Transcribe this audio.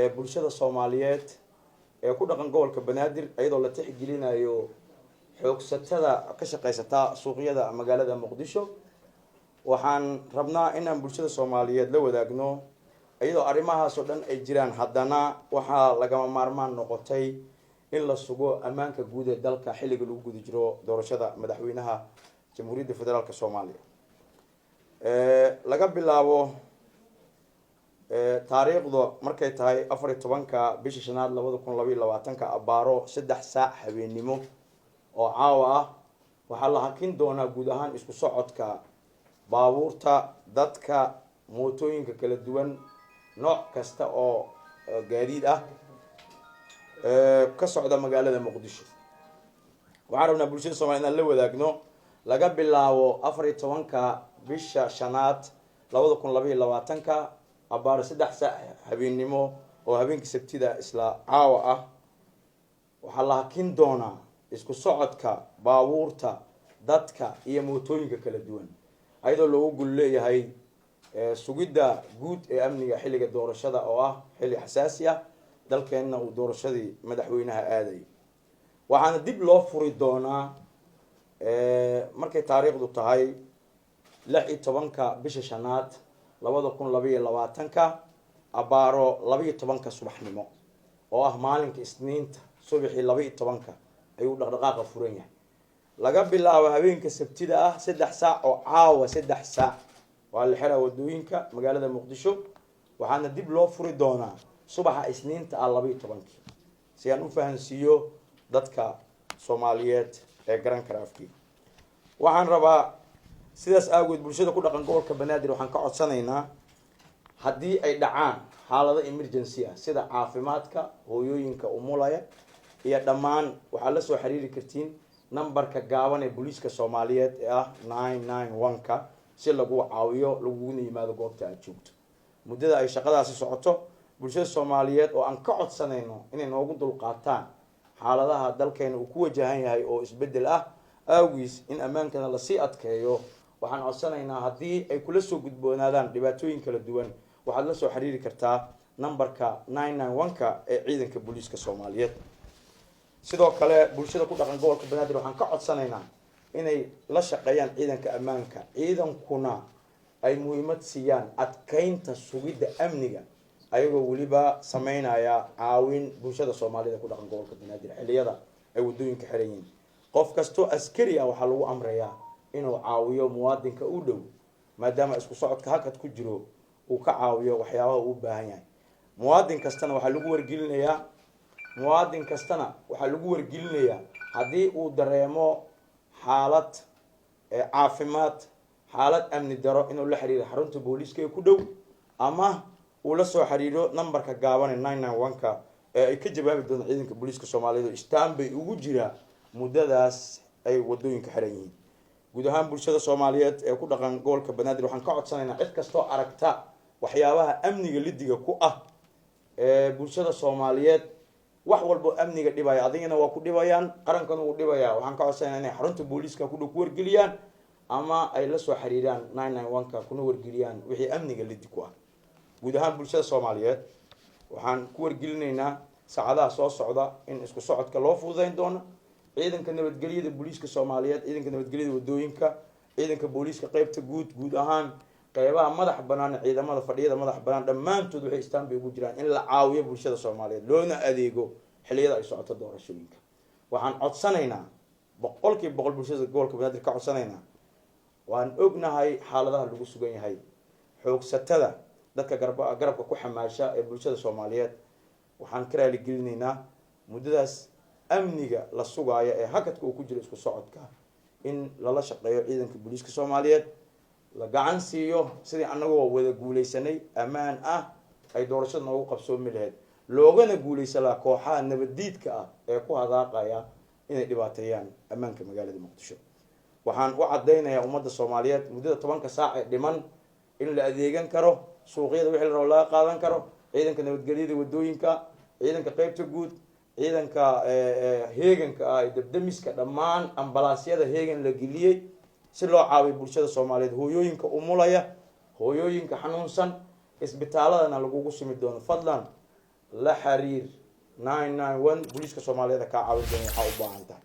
Bulshada Soomaaliyeed ee ku dhaqan gobolka Banaadir, iyadoo la tixgelinayo xoogsatada ka shaqaysata suuqyada magaalada Muqdisho, waxaan rabnaa inaan bulshada Soomaaliyeed la wadaagno, iyadoo arrimahaas oo dhan ay jiraan, haddana waxaa lagama maarmaan noqotay in la sugo ammaanka guud ee dalka xilliga lagu guda jiro doorashada madaxweynaha Jamhuuriyadda Federaalka Soomaaliya. Laga bilaabo taariikhda markay tahay 14-ka bisha shanaad 2022-ka, abaaro 3 saac habeennimo oo caawa ah, waxaa la hakin doonaa guud ahaan isku socodka baabuurta, dadka, mootooyinka kala duwan, nooc kasta oo gaadiid ah ka socda magaalada Muqdisho. Waxaan rabnaa bulshada Soomaliya inaan la wadaagno, laga bilaabo 14-ka bisha shanaad 2022-ka, abaaro 3 saac habeennimo oo habeenkii Sabtida isla caawa ah, waxaa la hakin doonaa isku socodka baabuurta, dadka iyo mootooyinka kala duwan, ayadoo loogu gol leeyahay sugidda guud ee amniga xilliga doorashada oo ah xilli xasaasi ah, dalkeenna uu doorashadii madaxweynaha aadayo. Waxaana dib loo furi doonaa markay taariikhdu tahay 16-ka bisha shanaad 2022-ka, abaaro 12-ka subaxnimo oo ah maalinka Isniinta. Subaxii 12-ka ayuu dhaqdhaqaaqa furan yahay. Laga bilaabo habeenka Sabtida ah 3 saac oo caawa, 3 saac waa la xiraa wadooyinka magaalada Muqdisho. Waxaana dib loo furi doonaa subaxa Isniinta ah 12-kii, si aan u fahansiiyo dadka Soomaaliyeed ee garan kara afkii. Waxaan rabaa sidaas aagood bulshada ku dhaqan gobolka Banaadir waxaan ka codsanaynaa, haddii ay dhacaan xaalado emergency ah, sida caafimaadka, hooyooyinka umulaya iyo dhammaan, waxaad la soo xiriiri kartiin numberka gaaban ee booliiska Soomaaliyeed ee ah 991-ka, si lagu caawiyo laguguna yimaado goobta aada joogto muddada ay shaqadaasi socoto. Bulshada Soomaaliyeed oo aan ka codsanayno inay noogu dulqaataan xaaladaha dalkeena uu ku wajahan yahay oo isbeddel ah awgiis, in ammaankana lasii adkeeyo, waxaan codsanaynaa haddii ay kula soo gudboonaadaan dhibaatooyin kala duwan, waxaad la soo xiriiri kartaa numberka 991-ka ee ciidanka booliiska Soomaaliyeed. Sidoo kale bulshada ku dhaqan gobolka Banaadir waxaan ka codsanaynaa inay la shaqeeyaan ciidanka ammaanka, ciidankuna ay muhiimad siiyaan adkeynta sugidda amniga, ayagoo weliba sameynaya caawin bulshada Soomaalida ku dhaqan gobolka Banaadir xilliyada ay waddooyinka xiran yihiin. Qof kastoo askari ah waxaa lagu amrayaa inuu caawiyo muwaadinka u dhow, maadaama isku socodka hakad ku jiro, uu ka caawiyo waxyaabaha uu u baahan yahay. Muwaadin kastana waxaa lagu wargelinayaa haddii uu dareemo xaalad caafimaad, xaalad amni daro, inuu la xiriiro xarunta booliiska ee ku dhow ama uu la soo xiriiro numberka gaaban ee 991-ka ee ay ka jawaabi doonaan ciidanka booliiska Soomaaliyeed oo istaan bay ugu jiraa muddadaas ay wadooyinka xiran yihiin. Guud ahaan bulshada Soomaaliyeed ee ku dhaqan gobolka Banaadir waxaan ka codsanaynaa cid kastoo aragta waxyaabaha amniga lidiga ku ah ee bulshada Soomaaliyeed, wax walbo amniga dhibaya, adigana waa ku dhibayaan, qarankana wuu dhibaya, waxaan ka codsanaynaa inay xarunta booliiska ku dhow ku wargeliyaan ama ay la soo xiriiraan 991-ka, kuna wargeliyaan wixii amniga lidi ku ah. Guud ahaan bulshada Soomaaliyeed waxaan ku wargelinaynaa saacadaha soo socda in isku socodka loo fududeyn doono. Ciidanka nabadgelyada booliiska Soomaaliyeed, ciidanka nabadgelyada wadooyinka, ciidanka booliiska qeybta guud, guud ahaan qeybaha madax banaan, ciidamada fadhiyada madax banaan, dhammaantood waxay istaan bay ugu jiraan in la caawiyo bulshada Soomaaliyeed, loona adeego xilliyada ay socoto doorashooyinka. Waxaan codsanaynaa, 100% bulshada gobolka Banaadir ka codsanaynaa, waan ognahay xaaladaha lagu sugan yahay, xoogsatada, dadka garabka ku xamaasha ee bulshada Soomaaliyeed, waxaan ka raaligelinaynaa muddadaas amniga la sugaayo ee hakadka uu ku jiro isku socodka in lala shaqeeyo ciidanka booliiska Soomaaliyeed, la gacan siiyo sidii annagoo wada guuleysanay ammaan ah ay doorashada noogu qabsoomi lahayd, loogana guuleysan lahaa kooxaha nabaddiidka ah ee ku hadaaqaya inay dhibaateeyaan ammaanka magaalada Muqdisho. Waxaan u caddaynayaa ummadda Soomaaliyeed muddada 10-ka saac ee dhiman in la adeegan karo, suuqyada wixii la rabo laga qaadan karo. Ciidanka nabadgelyada wadooyinka, ciidanka qeybta guud, ciidanka heeganka ah ee dabdamiska, dhammaan ambalaasyada heegan la geliyey si loo caawiyo bulshada Soomaaliyeed, hooyooyinka umulaya, hooyooyinka xanuunsan, isbitaaladana lagugu simi doono. Fadlan. La xiriir 991, booliiska Soomaaliyeed kaa caawin doona waxaa u baahan tahay.